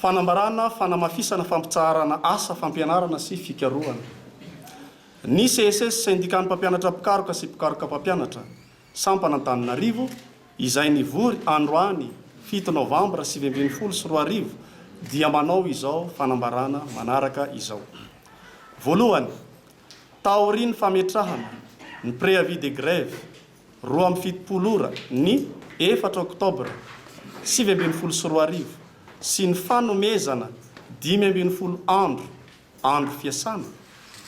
Fanambarana fanamafisana fampitsaharana asa fampianarana sy fikarohana. Ny CSS, Sendikan'ny mpampianatra mpikaroka sy mpikaroka mpampianatra, sampana Antananarivo, izay nivory androany 7 novambra 2019 dia manao izao fanambarana manaraka izao. Voalohany, taorian'ny fametrahana ny préavis de grève 72 ora ny 4 oktobra 2019 sy ny fanomezana 15 andro andro fiasana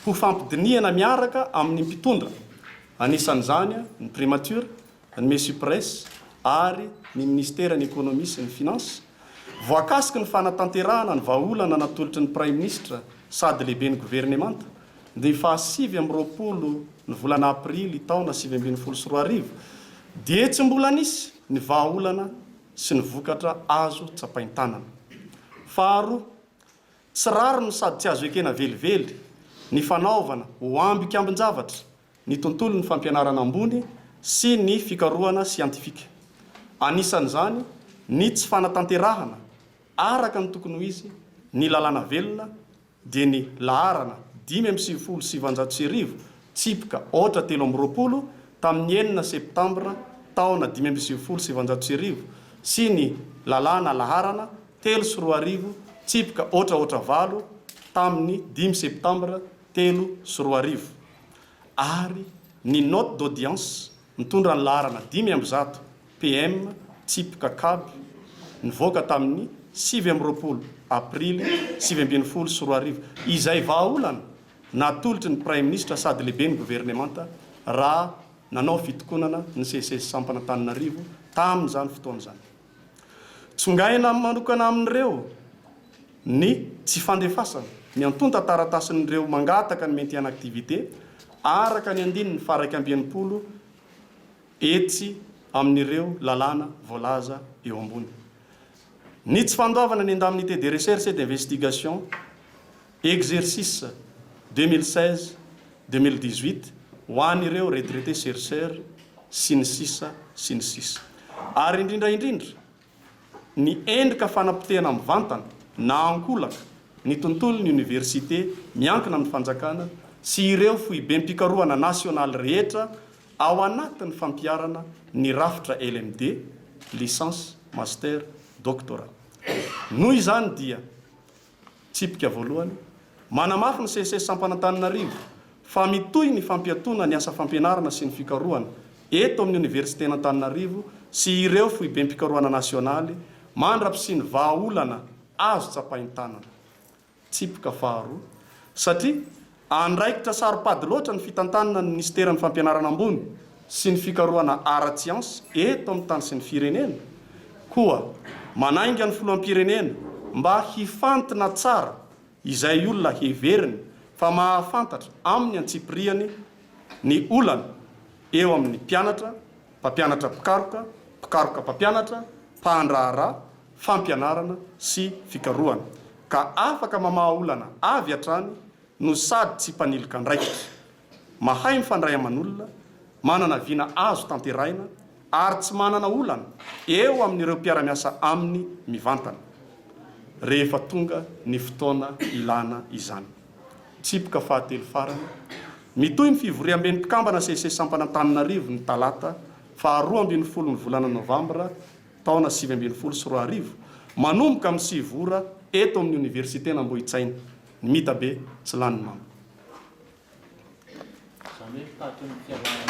ho fampidinihana miaraka amin'ny mpitondra, anisan'izany ny Primature, ny Mesupres ary ny Minisiteran'ny Ekonomia sy ny Finance, voakasiky ny fanatanterahana ny vahaolana natolotry ny Praiminisitra sady Lehiben'ny Governemanta ny faha 29 ny volana aprily taona 2019 dia tsy mbola nisy ny vahaolana sy ny vokatra azo tsapain-tanana. Faharoa, tsy rariny sady tsy azo ekena velively ny fanaovana ho ambikambin-javatra ny tontolon'ny fampianarana ambony sy ny fikarohana siantifika. Anisan'izany ny tsy fanatanterahana araka ny tokony ho izy ny lalàna velona dia ny laharana 1995 tsipika aotra 23 tamin'ny 6 septambra taona 1995 sy ny lalàna laharana 2003 tsipika aotra aotra valo tamin'ny 5 septambra 2003 ary ny note d'audience mitondra ny laharana 105 PM tsipika cab nivoaka tamin'ny 29 aprily 2019 izay vahaolana natolotry ny Praiminisitra sady lehiben'ny governemanta raha nanao fitokonana ny Seces Sampana Antananarivo tamin'izany fotoana izany. Tsongaina manokana amin'ireo ny tsy fandefasana ny antontan-taratasin'ireo mangataka ny maintien en activité araka ny andininy faha 61 etsy amin'ireo lalàna voalaza eo ambony. Ny tsy fandoavana ny indemnité de recherche et d'investigation exercice 2016, 2018 ho an'ireo retraités chercheurs sy ny sisa sy ny sisa. Ary indrindra indrindra, ny endrika fanapotehana mivantana na ankolaka ny tontolon'ny oniversite miankina amin'ny fanjakana sy ireo foibem-pikarohana nasionaly rehetra ao anatin'ny fampiharana ny rafitra LMD, Licence, Master, Doctorat. Noho izany dia. Tsipika voalohany, manamafy ny Seces Sampan'Antananarivo fa mitohy ny fampiatoana ny asa fampianarana sy ny fikarohana eto amin'ny Oniversiten'Antananarivo sy ireo foibem-pikarohana nasionaly mandra-pisian'ny vahaolana azo tsapain-tanana. Tsipika faharoa, satria andraikitra saro-pady loatra ny fitantanana ny minisiteran'ny Fampianarana ambony sy ny fikarohana ara-tsiansa eto amin'ny tany sy ny firenena, koa manainga ny filoham-pirenena mba hifantina tsara izay olona heveriny fa mahafantatra amin'ny antsipiriany ny olana eo amin'ny mpianatra, mpampianatra mpikaroka, mpikaroka mpampianatra, mpandraharaha, fampianarana sy fikarohana, ka afaka mamaha olana avy hatrany no sady tsy mpanilika andraikitra. Mahay mifandray aman'olona, manana vina azo tanterahina ary tsy manana olana eo amin'ireo mpiara-miasa aminy mivantana, rehefa tonga ny fotoana ilana izany. Tsipika fahatelo farany, mitohy ny fivoriamben'ny mpikambana Seces Sampana Antananarivo ny talata faha 12 ny volana novambra taona 2019, manomboka amin'ny 9 ora eto amin'ny Oniversiten'Ambohitsaina. Ny mita be tsy lany mamo. Izany hoe fitatitr'ny fiaraha-monina.